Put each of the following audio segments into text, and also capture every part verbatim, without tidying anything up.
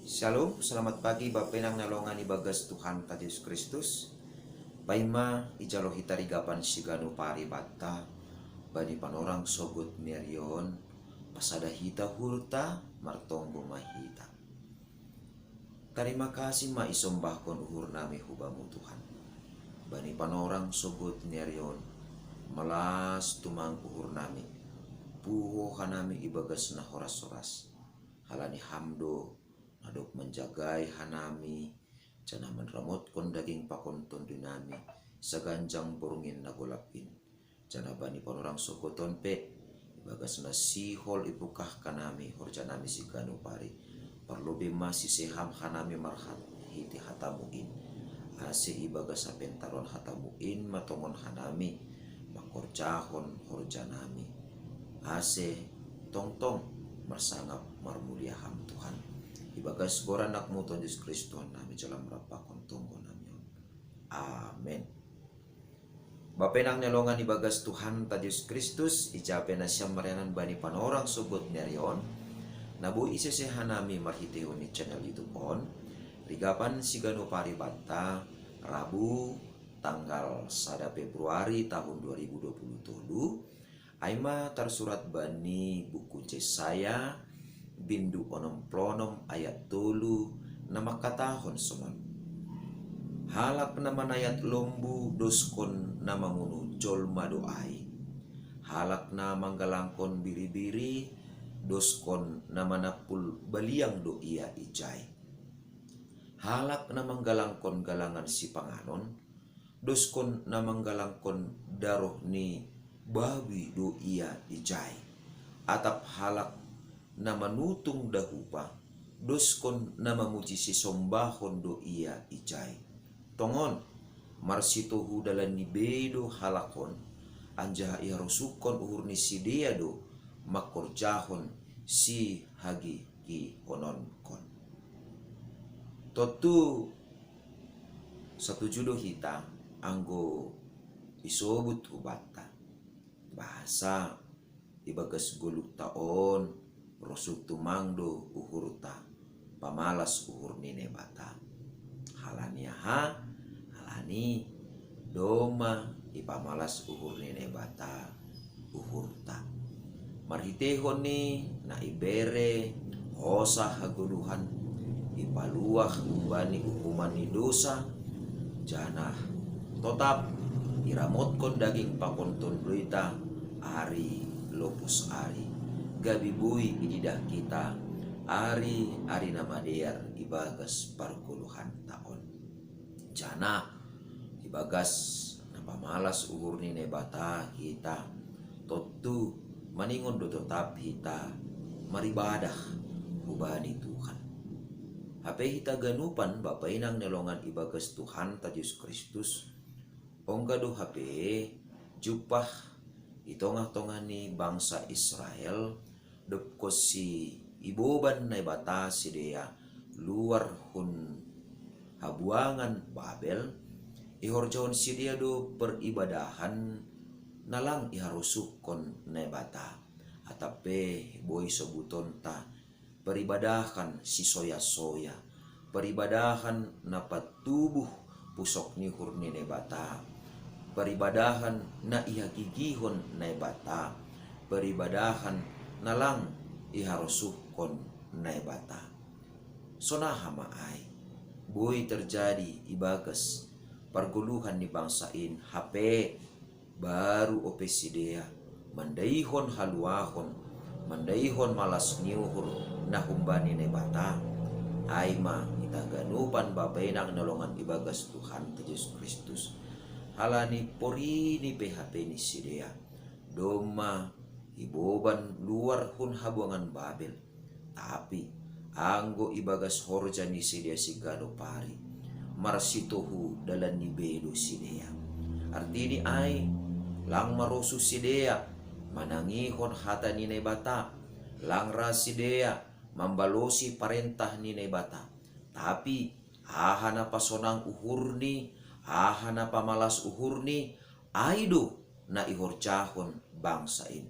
Shalom, selamat pagi Bapa Inang na longan ibagas Tuhan ta Jesus Kristus. Paima ijalo hita rigapan siganu pari banta bani panorang sogot ni arion, pasada hita hurta, martonggo ma hita. Tarima kasih ma isombahkon uhur nami hubamu Tuhan. Bani panorang sogot ni arion, malas tumang uhur nami, puho hanami ibagas na horas-horas. Halani ham do na dob manjagai hanami, janah manramotkon daging pakon tondinami, saganjang borngin na golap in. Janah bani panorang sogoton pe, ibagas na sihol ipungkah hanami horjanami siganu pari, parlobei ma siseham hanami marhite hatamu in. Ase ibagas hapentaron hatamu in ma tongon hanami mangkorjahon horjanami. Ase tongtong marsangap marmulia ham Tuhan. Ibagas goran anakmu Tuhan Jesus Kristus Tuhan nami jala marampakon tonggo nami on. Amen. Bapa Inang na longan ibagas Tuhan ta Jesus Kristus, ija pe nasiam marianan bani panorang sogot ni arion, na boi isese hanami marhitehon ni channel YouTube on, rigapan siganu pari banta, Rabu, tanggal sada Februari tahun dua ribu dua puluh tolu, ai ma tarsurat bani buku Jesaya, bindu onom plonom ayat tolu, na mangkatahon sonon: Halak na manayat lombu doskon na mamunu jolma do ai. Halak na manggalangkon biri-biri doskon na manampul baliang do ia ijai. Halak na manggalangkon galangan sipanganon doskon na manggalangkon daroh ni babi do ia ijai. Atap halak na manutung dahupa doskon na mamuji sisombahon do ia ijai. Tongon, marsitohu dalan ni bei do halak on, anjaha iharosuhkon uhur ni sidea do mangkorjahon sihagigihononkon. Tontu satuju do hita anggo isobut hubanta bahasa ibagas goluhta on rosuh tumang do uhurta pamalas uhur ni Naibata. Halani aha? Halani domma ipamalas uhur ni Naibata uhurta. Marhitehon ni na ibere hosa hagoluhan, ipaluah humbani uhuman ni dosa, janah totap iramotkon daging pakon tonduita ari lopus ari, gabe boi ididah hita ari-ari na madear ibagas pargoluhanta on. Janah ibagas na pamalas uhur ni Naibata hita, tontu maningon do totap hita maribadah hubani Tuhan. Hape hita ganupan Bapa Inang na longan ibagas Tuhanta Jesus Kristus, ongga do hape jumpah i tongah-tongah ni bangsa Israel, dob konsi iboban Naibata sidea luar hun habuangan Babel, ihorjahon sidea do peribadahan na lang iharosuhkon Naibata. Atap pe boi sobutonta peribadahan sisoya-soya, peribadahan na patubuh pusok ni uhur ni Naibata, peribadahan na ihagigihon Naibata, peribadahan na lang iharosuhkon Naibata. Sonaha ma ai? Boi terjadi ibagas pargoluhan ni bangsa in, hape baru ope sidea mandaihon haluahon, mandaihon malas ni uhur na humbani Naibata. Ai ma hita ganupan Bapa Inang na longan ibagas Tuhanta Jesus Kristus. Halani porini pe hape ni sidea domma iboban luar hun habuangan Babel. Tapi anggo ibagas horja ni sidea siganup ari, marsitohu dalan ni bei do sidea. Artini ai, lang marosuh sidea manangihon hata ni Naibata, lang ra sidea mambalosi parentah ni Naibata. Tapi aha na pasonang uhurni, aha na pamalas uhurni, ai do na ihorjahon bangsa in.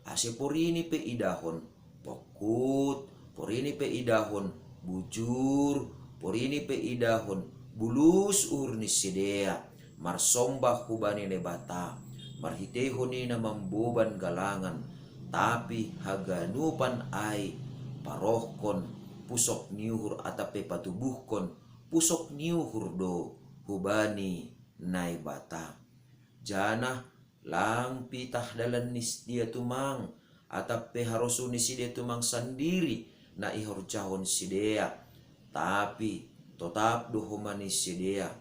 Ase porini pe idahon pongkut, porini pe idahon Bujur, porini pe idahon bulus uhur ni sidea marsomba hubani Naibata, marhiteihon i na mamboban galangan, tapi haganupan ai parohkon pusok ni uhur atap pe patubuhkon pusok ni uhur do hubani Naibata. Janah lang pitah dalan ni sidea tumang, atap pe harosuh ni sidea tumang sandiri na ihorjahon sidea, tapi totap do homa ni sidea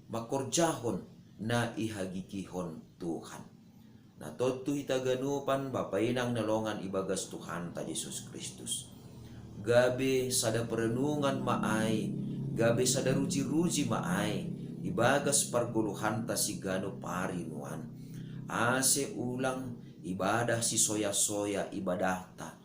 mangkorjahon na ihagigihon Tuhan. Na tontu hita ganupan bapa inang na longan ibagas Tuhanta Jesus Kristus, gabe sada perenungan ma ai, gabe sada ruji-ruji ma ai ibagas pargoluhanta siganup ari nuan, ase ulang ibadah sisoya-soya ibadahta.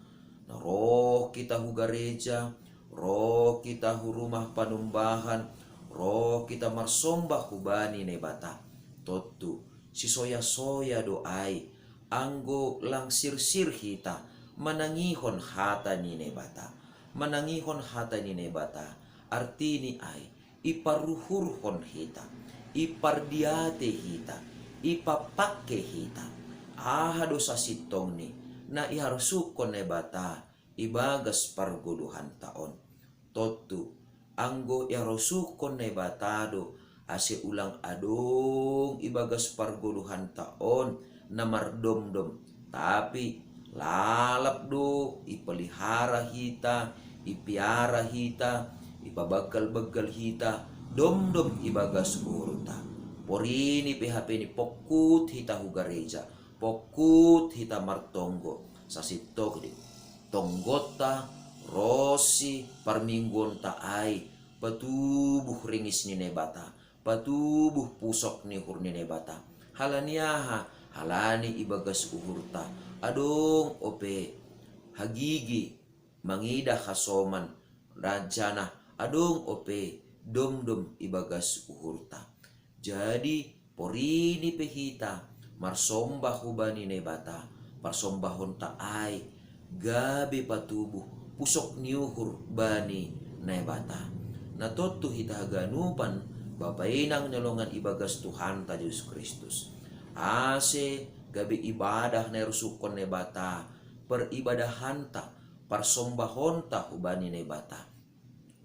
Na roh kita hu gareja, roh kita hu rumah panumbahan, roh kita marsomba hubani Naibata. Tontu sisoya-soya do ai, anggo lang sirsir hita manangihon hata ni Naibata. Manangihon hata ni Naibata artini ai iparuhurhon hita, ipardiate hita, ipapangke hita. Aha do sasintongni na iharosuhkon Naibata ibagas pargoluhanta on? Tontu anggo iharosuhkon Naibata do ase ulang adong ibagas pargoluhanta on na mardomdom, tapi lalap do ipelihara hita, ipiara hita, ipabaggal-baggal hita domdom ibagas uhurta. Porini pe hape ni pongkut hita hu gareja, pongkut hita martonggo, sasintongni tonggonta ronsi parmingguonta ai patubuh ringis ni Naibata, patubuh pusok ni uhur ni Naibata. Halani aha? Halani ibagas uhurta adong ope hagigi mangidah hasoman, janah adong ope domdom ibagas uhurta. Jadi porini pe hita marsomba hubani Naibata, parsombahonta ai gabe patubuh pusok ni uhur bani Naibata. Na tontu hita haganupan bapa inang na longan ibagas Tuhanta Jesus Kristus, ase gabe ibadah na irosuhkon Naibata, peribadahanta, parsombahonta hubani Naibata.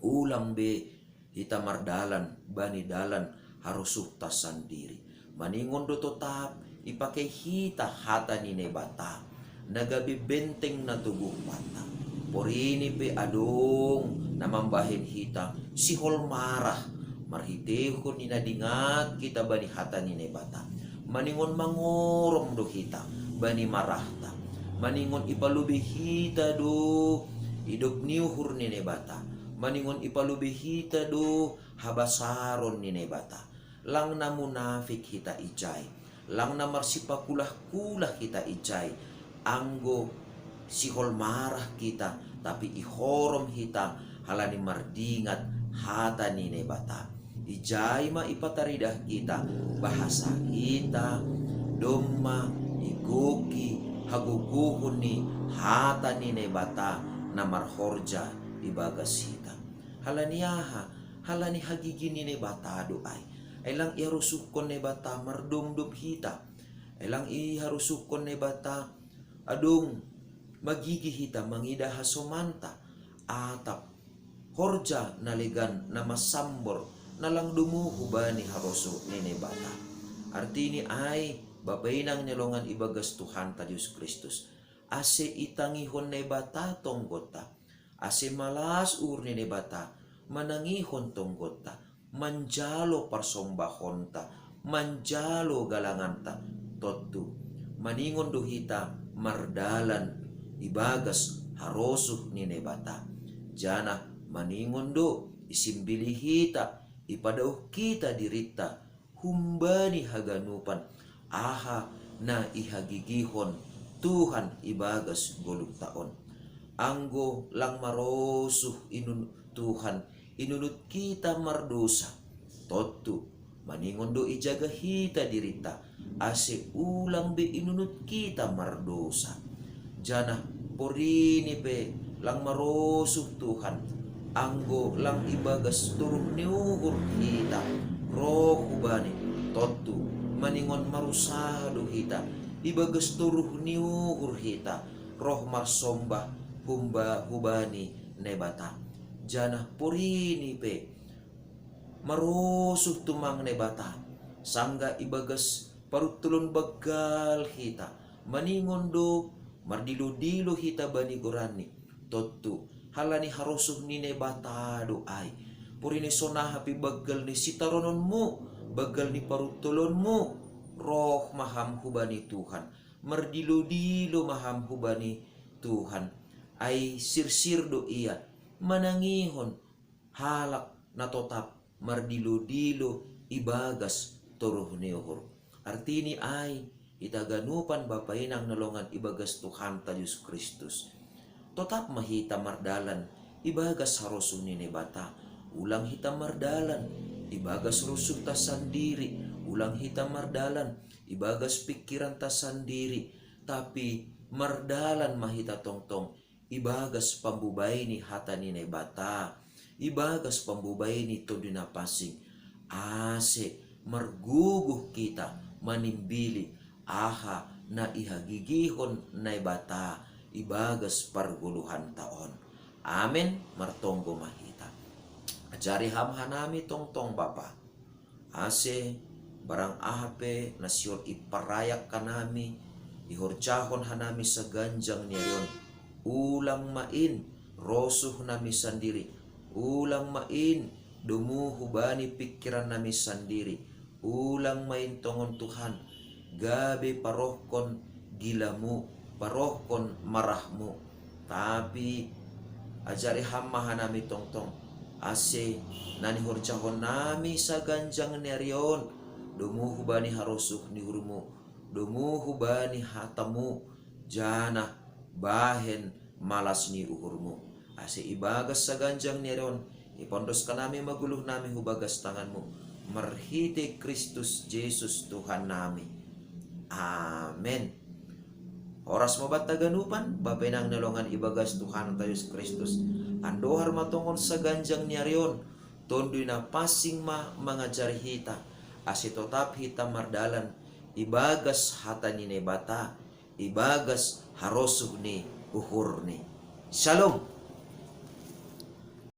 Ulang be hita mardalan bani dalan harosuhta sandiri. Maningon do totap ipake hita hata ni Naibata na gabe benteng na toguh pantang. Porini pe adong na mambahen hita sihol marah marhiteihon ni na dingat hita bani hata ni Naibata. Maningon mangorom do hita bani marahta. Maningon ipalobei hita do idop ni uhur ni Naibata. Maningon ipalobei hita do habasaron ni Naibata. Lang na munafik hita ijai, lang na marsipakulah-kulah hita ijai, anggo sihol marah hita, tapi ihorom hita halani mardingat hata ni Naibata. Ijai ma ipataridah hita bahasa hita domma igoki hagogohon ni hata ni Naibata na marhorja ibagas hita. Halani aha? Halani hagigi ni Naibata do ai. Ai lang iharosuhkon Naibata mardomdom hita. Ai lang iharosuhkon Naibata adong magigi hita mangidah hasomanta, atap horja na legan na masambor na lang domu hubani harosuh ni Naibata. Artini ai, bapa inang na longan ibagas Tuhanta Jesus Kristus, ase itangihon Naibata tonggonta, ase malas uhur ni Naibata manangihon tonggonta, manjalo parsombahonta, manjalo galanganta. Tontu maningon do hita mardalan ibagas harosuh ni Naibata, janah maningon do isimbili hita, ipadaoh hita dirinta humbani haganupan aha na ihagigihon Tuhan ibagas goluhta on. Anggo lang marosuh inun Tuhan inunut hita mardosa, tontu maningon do ijaga hita dirinta, ase ulang be inunut hita mardosa. Janah porini pe lang marosuh Tuhan, Anggo lang ibagas toruh ni uhur hita roh hubani, tontu maningon marusaha do hita ibagas toruh ni uhur hita roh marsombah humba hubani Naibata. Janah porini pe marosuh tumang Naibata, sanggah ibagas paruntulon banggal hita, maningon do mardilo-dilo hita bani goranni. Tontu, halani harosuh ni Naibata do ai. Porini sonaha pe banggal ni sitarononmu, banggal ni paruntulonmu, roh ma ham hubani Tuhan, mardilo-dilo ma ham hubani Tuhan. Ai sirsir do ia manangihon halak na totap mardilo-dilo ibagas toruh ni uhur. Artini ai, hita ganupan bapa inang na longan ibagas Tuhanta Jesus Kristus, totap ma hita mardalan ibagas harosuh ni Naibata. Ulang hita mardalan ibagas rosuhta sandiri, ulang hita mardalan ibagas pingkiranta sandiri, tapi mardalan ma hita tongtong ibagas pambubai ni hata ni Naibata, ibagas pambubai ni Tondi Na Pansing, ase marguguh hita manimbili aha na ihagigihon Naibata ibagas pargoluhanta on. Amen. Martonggo ma hita. Ajari ham hanami tongtong Bapa, ase barang aha pe na sihol iparayak hanami, ihorjahon hanami saganjang ni ari on, ulang ma in rosuh nami sandiri, ulang ma in domu hubani pingkiran nami sandiri, ulang ma in tongon Tuhan gabe parohkon gilamu, parohkon marahmu. Tapi ajari ham ma hanami tongtong, ase na nihorjahon nami saganjang ni ari on domu hubani harosuh ni uhurmu, domu hubani hatamu, janah bahen malas ni uhurmu. Ase ibagas saganjang ni ari on, ipondos hanami ma goluh nami hu bagas tanganmu, marhitei Kristus Jesus Tuhan nami. Amen. Horas ma banta ganupan, bapa inang na longan ibagas Tuhanta Jesus Kristus. Andohar ma tongon saganjang ni ari on, Tonduy Na Pansing ma mangajari hita, ase totap hita mardalan ibagas hata ni Naibata, ibagas harosuh ni uhurni. Shalom.